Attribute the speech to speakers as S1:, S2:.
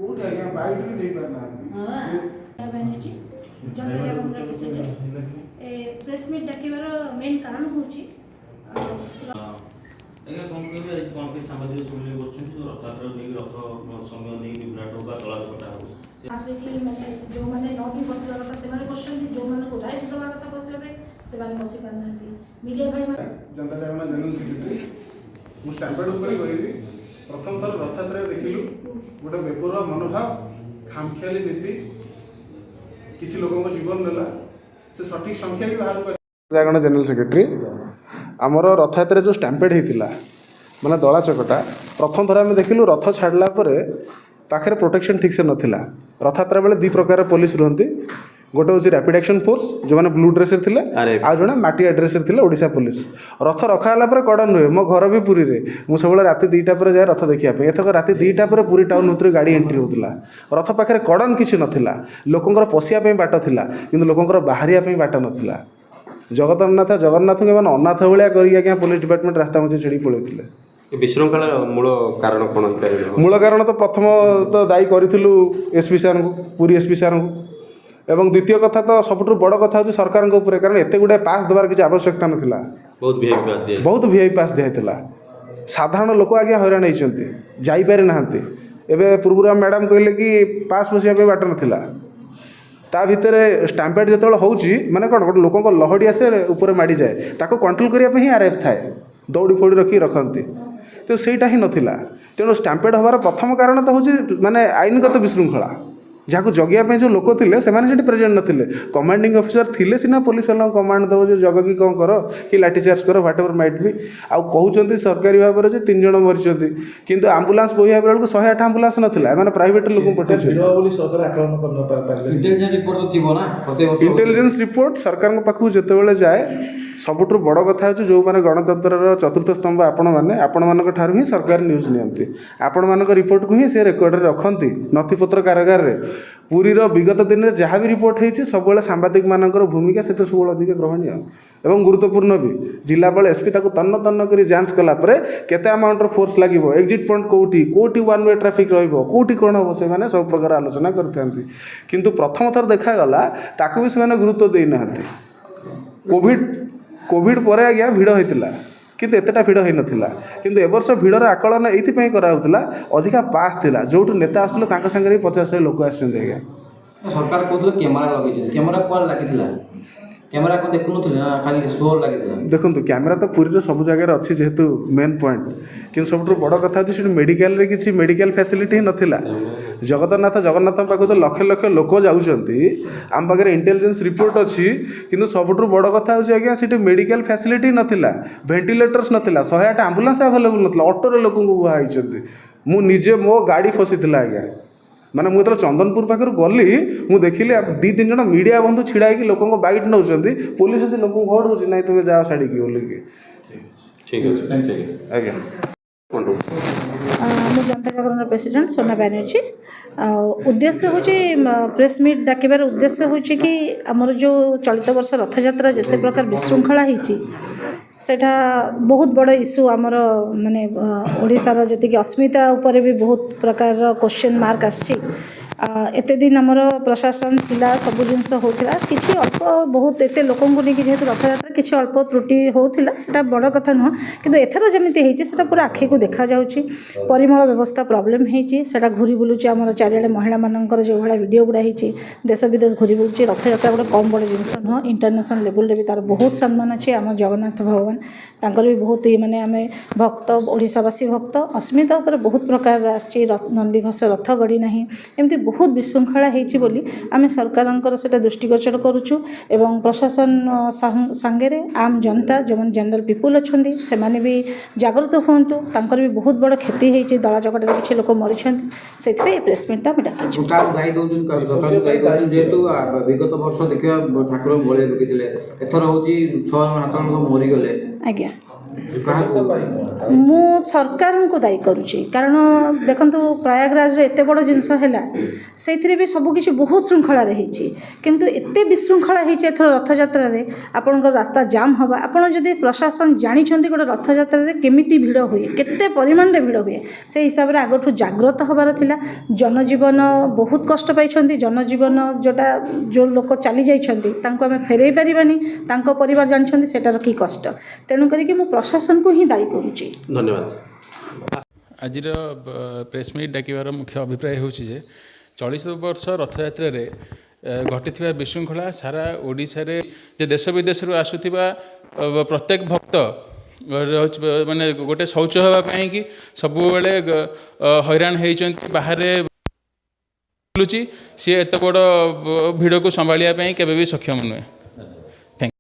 S1: କୋଉଠି ଆଜ୍ଞା ବାଇଟ୍ ବି ନେଇପାରୁନାହାନ୍ତି।
S2: ବାନାର୍ଜୀ, ଜନତା ଜାଗରଣ ପ୍ରେସିଡେଣ୍ଟ। ଏ press meet ଡାକିବାର main କାରଣ ହେଉଛି
S3: ଆଜ୍ଞା, କ'ଣ କହିବେ? ଆଜି କ'ଣ ପାଇଁ ସାମ୍ବାଦିକ ସମ୍ମିଳନୀ କରୁଛନ୍ତି? ଯେଉଁ ରଥଯାତ୍ରାକୁ ନେଇକି, ରଥ ସମୟ ନେଇକି ବିଭ୍ରାଟ ହଉ ବା ଦଳା ଚକଟା ହଉ।
S2: ଆସିକି ମାନେ ଯେଉଁମାନେ ନ ବି ବସିବା କଥା ସେମାନେ ବସୁଛନ୍ତି, ଯେଉଁମାନଙ୍କୁ ରାଇଟ୍ସ ଦେବା କଥା ବସିବା ପାଇଁ ସେମାନେ ବସି ପାରୁନାହାନ୍ତି। ମିଡ଼ିଆ ଭାଇମାନେ
S1: ଜନତା ଜାଗରଣ ଜେନେରାଲ ସେକ୍ରେଟାରୀ। ମୁଁ ଷ୍ଟାମ୍ପେଡ୍ ଉପରେ କହିବି। ପ୍ରଥମ ଥର ରଥଯାତ୍ରାରେ ଦେଖିଲୁ ଗୋଟେ ବେପରୁଆ ମନୋଭାବ, ଖାମଖିଆଲି ନୀତି କିଛି ଲୋକଙ୍କ ଜୀବନ ନେଲା। ସେ ସଠିକ୍ ସଂଖ୍ୟା ବି ବାହାରକୁ। ଜାଗରଣ ଜେନେରାଲ ସେକ୍ରେଟାରୀ। ଆମର ରଥଯାତ୍ରାରେ ଯେଉଁ ଷ୍ଟାମ୍ପେଡ୍ ହେଇଥିଲା, ମାନେ ଦଳା ଚକଟା, ପ୍ରଥମ ଥର ଆମେ ଦେଖିଲୁ। ରଥ ଛାଡ଼ିଲା ପରେ ପାଖରେ ପ୍ରୋଟେକ୍ସନ୍ ଠିକ୍ସେ ନଥିଲା। ରଥଯାତ୍ରା ବେଳେ ଦୁଇ ପ୍ରକାର ପୋଲିସ ରୁହନ୍ତି। ଗୋଟେ ହେଉଛି ରାପିଡ଼ ଆକ୍ସନ୍ ଫୋର୍ସ, ଯେଉଁମାନେ ବ୍ଲୁ ଡ୍ରେସ୍ରେ ଥିଲେ, ଆଉ ଜଣେ ମାଟିଆ ଡ୍ରେସ୍ରେ ଥିଲେ, ଓଡ଼ିଶା ପୋଲିସ। ରଥ ରଖା ହେଲା ପରେ କଡ଼ନ ରୁହେ। ମୋ ଘର ବି ପୁରୀରେ। ମୁଁ ସବୁବେଳେ ରାତି 2ଟା ପରେ ଯାଏ ରଥ ଦେଖିବା ପାଇଁ। ଏଥରକ ରାତି 2ଟା ପରେ ପୁରୀ ଟାଉନ୍ ଭିତରେ ଗାଡ଼ି ଏଣ୍ଟ୍ରି ହେଉଥିଲା। ରଥ ପାଖରେ କଡ଼ନ କିଛି ନଥିଲା। ଲୋକଙ୍କର ପଶିବା ପାଇଁ ବାଟ ଥିଲା, କିନ୍ତୁ ଲୋକଙ୍କର ବାହାରିବା ପାଇଁ ବାଟ ନଥିଲା। ଜଗନ୍ନାଥ ଜଗନ୍ନାଥଙ୍କୁ ଏମାନେ ଅନାଥ ଭଳିଆ କରିକି ଆଜ୍ଞା ପୋଲିସ ଡିପାର୍ଟମେଣ୍ଟ ରାସ୍ତା ମଝିରେ ଛାଡ଼ିକି ପଳେଇଥିଲେ।
S4: ଏ ବିଶୃଙ୍ଖଳାର ମୂଳ କାରଣ କ'ଣ ହେଇପାରିବ?
S1: ମୂଳ କାରଣ ତ ପ୍ରଥମ ତ ଦାୟୀ କରିଥିଲୁ ଏସ୍ ପି ସାର୍ଙ୍କୁ, ପୁରୀ ଏସ୍ ପି ସାର୍ଙ୍କୁ। ଏବଂ ଦ୍ୱିତୀୟ କଥା ତ ସବୁଠୁ ବଡ଼ କଥା ହେଉଛି ସରକାରଙ୍କ ଉପରେ, କାରଣ ଏତେ ଗୁଡ଼ାଏ ପାସ୍ ଦେବାର କିଛି ଆବଶ୍ୟକତା ନଥିଲା।
S4: ବହୁତ ଭିଆଇପି ପାସ୍ ଦିଆଯାଇଛି।
S1: ବହୁତ ଭିଆଇପି ପାସ୍ ଦିଆହେଇଥିଲା। ସାଧାରଣ ଲୋକ ଆଜ୍ଞା ହଇରାଣ ହେଇଛନ୍ତି, ଯାଇପାରି ନାହାନ୍ତି। ଏବେ ପୂର୍ବରୁ ଆମ ମ୍ୟାଡ଼ାମ୍ କହିଲେ କି ପାସ୍ ବସିବା ପାଇଁ ବାଟ ନଥିଲା। ତା ଭିତରେ ଷ୍ଟାମ୍ପେଡ୍ ଯେତେବେଳେ ହେଉଛି, ମାନେ କ'ଣ ଗୋଟେ ଲୋକଙ୍କ ଲହଡ଼ି ଆସେ, ଉପରେ ମାଡ଼ିଯାଏ, ତାକୁ କଣ୍ଟ୍ରୋଲ କରିବା ପାଇଁ ହିଁ ଆର୍ ଏଫ୍ ଥାଏ, ଦଉଡ଼ି ଫଉଡ଼ି ରଖିକି ରଖନ୍ତି। ତ ସେଇଟା ହିଁ ନଥିଲା। ତେଣୁ ଷ୍ଟାମ୍ପେଡ୍ ହେବାର ପ୍ରଥମ କାରଣ ତ ହେଉଛି ମାନେ ଆଇନଗତ ବିଶୃଙ୍ଖଳା, ଯାହାକୁ ଜଗିବା ପାଇଁ ଯେଉଁ ଲୋକ ଥିଲେ ସେମାନେ ସେଠି ପ୍ରେଜେଣ୍ଟ ନଥିଲେ। କମାଣ୍ଡିଂ ଅଫିସର ଥିଲେ ସିନା ପୋଲିସ ବାଲାଙ୍କୁ କମାଣ୍ଡ ଦେବ ଯେ ଜଗ କି କ'ଣ କର କି ଲାଠିଚାର୍ଜ କର, what ever might ବି। ଆଉ କହୁଛନ୍ତି ସରକାରୀ ଭାବରେ ଯେ ତିନି ଜଣ ମରିଛନ୍ତି, କିନ୍ତୁ ଆମ୍ବୁଲାନ୍ସ ବୋହିବା ବେଳକୁ 108 ଆମ୍ବୁଲାନ୍ସ ନଥିଲା। ଏମାନେ ପ୍ରାଇଭେଟ୍ ଲୋକଙ୍କୁ ପଠାଇଛନ୍ତି।
S5: ଭିଡ଼ ବୋଲି ସରକାର ଆକଳନ କରିପାରିଲେ?
S6: ଇଣ୍ଟେଲିଜେନ୍ସ ରିପୋର୍ଟ ତ ଥିବ ନା ପ୍ରତ୍ୟେକ ବର୍ଷ?
S1: ଇଣ୍ଟେଲିଜେନ୍ସ ରିପୋର୍ଟ ସରକାରଙ୍କ ପାଖକୁ ଯେତେବେଳେ ଯାଏ, ସବୁଠୁ ବଡ଼ କଥା ହେଉଛି ଯେଉଁମାନେ ଗଣତନ୍ତ୍ରର ଚତୁର୍ଥ ସ୍ତମ୍ଭ ଆପଣମାନେ, ଆପଣମାନଙ୍କ ଠାରୁ ହିଁ ସରକାର ନ୍ୟୁଜ୍ ନିଅନ୍ତି। ଆପଣମାନଙ୍କ ରିପୋର୍ଟକୁ ହିଁ ସେ ରେକର୍ଡ଼ରେ ରଖନ୍ତି ନଥିପତ୍ର କାରାଗାରରେ। ପୁରୀର ବିଗତ ଦିନରେ ଯାହା ବି ରିପୋର୍ଟ ହେଇଛି, ସବୁବେଳେ ସାମ୍ବାଦିକମାନଙ୍କର ଭୂମିକା ସେଥିରେ ସବୁବେଳେ ଅଧିକ ଗ୍ରହଣୀୟ ଏବଂ ଗୁରୁତ୍ୱପୂର୍ଣ୍ଣ ବି। ଜିଲ୍ଲାପାଳ, ଏସ୍ପି ତାକୁ ତନ୍ନ ତନ୍ନ କରି ଯାଞ୍ଚ କଲା ପରେ କେତେ ଆମାଉଣ୍ଟର ଫୋର୍ସ ଲାଗିବ, ଏକ୍ଜିଟ୍ ପଏଣ୍ଟ କେଉଁଠି, କେଉଁଠି ୱାନ୍ ୱେ ଟ୍ରାଫିକ୍ ରହିବ, କେଉଁଠି କ'ଣ ହେବ, ସେମାନେ ସବୁ ପ୍ରକାର ଆଲୋଚନା କରିଥାନ୍ତି। କିନ୍ତୁ ପ୍ରଥମ ଥର ଦେଖାଗଲା, ତାକୁ ବି ସେମାନେ ଗୁରୁତ୍ୱ ଦେଇନାହାନ୍ତି। କୋଭିଡ଼ ପରେ ଆଜ୍ଞା ଭିଡ଼ ହେଇଥିଲା, କିନ୍ତୁ ଏତେଟା ଭିଡ଼ ହେଇନଥିଲା। କିନ୍ତୁ ଏ ବର୍ଷ ଭିଡ଼ର ଆକଳନ ଏଇଥିପାଇଁ କରାହେଉଥିଲା, ଅଧିକା ପାସ୍ ଥିଲା। ଯେଉଁଠୁ ନେତା ଆସୁଥିଲେ, ତାଙ୍କ ସାଙ୍ଗରେ ବି 50 100 ଲୋକ ଆସିଛନ୍ତି ଆଜ୍ଞା।
S6: ସରକାର କହୁଥିଲେ କ୍ୟାମେରା ଲଗେଇଛନ୍ତି। କ୍ୟାମେରା କୁଆଡ଼େ ଲାଗିଥିଲା? କ୍ୟାମେରା କ'ଣ ଦେଖୁନଥିଲେ ନା ଖାଲି ଶୋ ଲାଗିଥିଲା?
S1: ଦେଖନ୍ତୁ, କ୍ୟାମେରା ତ ପୁରୀର ସବୁ ଜାଗାରେ ଅଛି ଯେହେତୁ ମେନ୍ ପଏଣ୍ଟ। କିନ୍ତୁ ସବୁଠୁ ବଡ଼ କଥା ହେଉଛି ସେଠି ମେଡ଼ିକାଲରେ କିଛି ମେଡ଼ିକାଲ ଫ୍ୟାସିଲିଟି ହିଁ ନଥିଲା। ଜଗନ୍ନାଥ ଜଗନ୍ନାଥଙ୍କ ପାଖକୁ ତ ଲକ୍ଷ ଲକ୍ଷ ଲୋକ ଯାଉଛନ୍ତି। ଆମ ପାଖରେ ଇଣ୍ଟେଲିଜେନ୍ସ ରିପୋର୍ଟ ଅଛି। କିନ୍ତୁ ସବୁଠୁ ବଡ଼ କଥା ହେଉଛି ଆଜ୍ଞା, ସେଠି ମେଡ଼ିକାଲ ଫ୍ୟାସିଲିଟି ନଥିଲା, ଭେଣ୍ଟିଲେଟର୍ସ ନଥିଲା, 108 ଆମ୍ବୁଲାନ୍ସ ଆଭେଲେବୁଲ୍ ନଥିଲା। ଅଟୋରେ ଲୋକଙ୍କୁ ବୁହା ହେଇଛନ୍ତି। ମୁଁ ନିଜେ ମୋ ଗାଡ଼ି ଫସିଥିଲା ଆଜ୍ଞା। ମାନେ ମୁଁ ଯେତେବେଳେ ଚନ୍ଦନପୁର ପାଖରୁ ଗଲି, ମୁଁ ଦେଖିଲି ଦୁଇ ତିନି ଜଣ ମିଡ଼ିଆ ବନ୍ଧୁ ଛିଡ଼ା ହେଇକି ଲୋକଙ୍କ ବାଇଟ୍ ନେଉଛନ୍ତି। ପୋଲିସ ଆସି ଲୋକଙ୍କୁ ଘୋଡ଼ଉଛି, ନାଇଁ ତୁମେ ଯାଅ ଛାଡ଼ିକି ବୋଲିକି।
S4: ଠିକ୍ ଅଛି, ଠିକ୍ ଅଛି।
S1: ଆଜ୍ଞା।
S4: କୁହନ୍ତୁ।
S2: ମୁଁ ଜନତା ଜାଗରଣର ପ୍ରେସିଡେଣ୍ଟ ସୋନା ବାନାର୍ଜୀ। ଆଉ ଉଦ୍ଦେଶ୍ୟ ହେଉଛି, ପ୍ରେସ୍ ମିଟ୍ ଡାକିବାର ଉଦ୍ଦେଶ୍ୟ ହେଉଛି କି ଆମର ଯେଉଁ ଚଳିତ ବର୍ଷ ରଥଯାତ୍ରା ଯେତେ ପ୍ରକାର ବିଶୃଙ୍ଖଳା ହେଇଛି, ସେଇଟା ବହୁତ ବଡ଼ ଇସ୍ୟୁ। ଆମର ମାନେ ଓଡ଼ିଶାର ଯେତିକି ଅସ୍ମିତା ଉପରେ ବି ବହୁତ ପ୍ରକାରର କୋଶ୍ଚିନ୍ ମାର୍କ ଆସିଛି। ଏତେ ଦିନ ଆମର ପ୍ରଶାସନ ଥିଲା, ସବୁ ଜିନିଷ ହେଉଥିଲା। କିଛି ଅଳ୍ପ ବହୁତ ଏତେ ଲୋକଙ୍କୁ ନେଇକି ଯେହେତୁ ରଥଯାତ୍ରା, କିଛି ଅଳ୍ପ ତ୍ରୁଟି ହେଉଥିଲା, ସେଇଟା ବଡ଼ କଥା ନୁହଁ। କିନ୍ତୁ ଏଥର ଯେମିତି ହେଇଛି, ସେଇଟା ପୁରା ଆଖିକୁ ଦେଖାଯାଉଛି। ପରିମଳ ବ୍ୟବସ୍ଥା ପ୍ରୋବ୍ଲେମ୍ ହେଇଛି, ସେଇଟା ଘୁରି ବୁଲୁଛି ଆମର ଚାରିଆଡ଼େ। ମହିଳାମାନଙ୍କର ଯେଉଁଭଳିଆ ଭିଡ଼ିଓ ଗୁଡ଼ା ହେଇଛି, ଦେଶ ବିଦେଶ ଘୁରି ବୁଲୁଛି। ରଥଯାତ୍ରା ଗୋଟେ କମ୍ ବଡ଼ ଜିନିଷ ନୁହଁ। ଇଣ୍ଟରନ୍ୟାସନାଲ୍ ଲେବୁଲ୍ରେ ବି ତା'ର ବହୁତ ସମ୍ମାନ ଅଛି। ଆମ ଜଗନ୍ନାଥ ଭଗବାନ, ତାଙ୍କର ବି ବହୁତ ଇଏ, ମାନେ ଆମେ ଭକ୍ତ, ଓଡ଼ିଶାବାସୀ ଭକ୍ତ। ଅସ୍ମିତା ଉପରେ ବହୁତ ପ୍ରକାରର ଆସିଛି। ନନ୍ଦିଘୋଷ ରଥ ଗଡ଼ି ନାହିଁ। ଏମିତି ବହୁତ ବିଶୃଙ୍ଖଳା ହେଇଛି ବୋଲି ଆମେ ସରକାରଙ୍କର ସେଇଟା ଦୃଷ୍ଟିଗୋଚର କରୁଛୁ। ଏବଂ ପ୍ରଶାସନ ସାଙ୍ଗରେ ଆମ୍ ଜନତା, ଯେଉଁମାନେ ଜେନେରାଲ୍ ପିପୁଲ୍ ଅଛନ୍ତି, ସେମାନେ ବି ଜାଗୃତ ହୁଅନ୍ତୁ। ତାଙ୍କର ବି ବହୁତ ବଡ଼ କ୍ଷତି ହେଇଛି। ଦଳା ଚକଟାରେ କିଛି ଲୋକ ମରିଛନ୍ତି। ସେଥିପାଇଁ ଏ ପ୍ରେସ୍ ମିଟ୍ଟା ଆମେ ଡାକିଛୁ।
S6: କାହାକୁ ଦାୟୀ ଦେଉଛନ୍ତି? ସରକାରଙ୍କୁ ଦାୟୀ ଦେଉଛନ୍ତି? ଯେହେତୁ ବିଗତ ବର୍ଷ ଦେଖିବା ଠାକୁରଙ୍କୁ ବଳି ପକେଇଥିଲେ, ଏଥର ହେଉଛି ଛଅ ଜଣ ସାତ ଜଣ ମରିଗଲେ।
S2: ଆଜ୍ଞା।
S6: କାହାକୁ
S2: ମୁଁ ସରକାରଙ୍କୁ ଦାୟୀ କରୁଛି। କାରଣ ଦେଖନ୍ତୁ, ପ୍ରୟାଗରାଜରେ ଏତେ ବଡ଼ ଜିନିଷ ହେଲା, ସେଇଥିରେ ବି ସବୁକିଛି ବହୁତ ଶୃଙ୍ଖଳାରେ ହେଇଛି। କିନ୍ତୁ ଏତେ ବିଶୃଙ୍ଖଳା ହେଇଛି ଏଥର ରଥଯାତ୍ରାରେ। ଆପଣଙ୍କର ରାସ୍ତା ଜାମ୍ ହେବା, ଆପଣ ଯଦି ପ୍ରଶାସନ ଜାଣିଛନ୍ତି ଗୋଟେ ରଥଯାତ୍ରାରେ କେମିତି ଭିଡ଼ ହୁଏ, କେତେ ପରିମାଣରେ ଭିଡ଼ ହୁଏ, ସେଇ ହିସାବରେ ଆଗଠୁ ଜାଗ୍ରତ ହେବାର ଥିଲା। ଜନଜୀବନ ବହୁତ କଷ୍ଟ ପାଇଛନ୍ତି। ଜନଜୀବନ ଯେଉଁଟା, ଯେଉଁ ଲୋକ ଚାଲି ଯାଇଛନ୍ତି, ତାଙ୍କୁ ଆମେ ଫେରାଇ ପାରିବାନି। ତାଙ୍କ ପରିବାର ଜାଣିଛନ୍ତି ସେଟାର କି କଷ୍ଟ। ତେଣୁ କରିକି ମୁଁ ପ୍ରଶାସନକୁ ହିଁ ଦାୟୀ କରୁଛି।
S4: ଧନ୍ୟବାଦ।
S7: ଆଜିର ପ୍ରେସ୍ ମିଟ୍ ଡାକିବାର ମୁଖ୍ୟ ଅଭିପ୍ରାୟ ହେଉଛି ଯେ ଚଳିତ ବର୍ଷ ରଥଯାତ୍ରାରେ ଘଟିଥିବା ବିଶୃଙ୍ଖଳା ସାରା ଓଡ଼ିଶାରେ, ଯେ ଦେଶ ବିଦେଶରୁ ଆସୁଥିବା ପ୍ରତ୍ୟେକ ଭକ୍ତ ରହୁଛି, ମାନେ ଗୋଟେ ଶୌଚ ହେବା ପାଇଁକି ସବୁବେଳେ ହଇରାଣ ହେଇଛନ୍ତି। ବାହାରେ ବୁଲୁଛି, ସିଏ ଏତେ ବଡ଼ ଭିଡ଼କୁ ସମ୍ଭାଳିବା ପାଇଁ କେବେ ବି ସକ୍ଷମ ନୁହେଁ।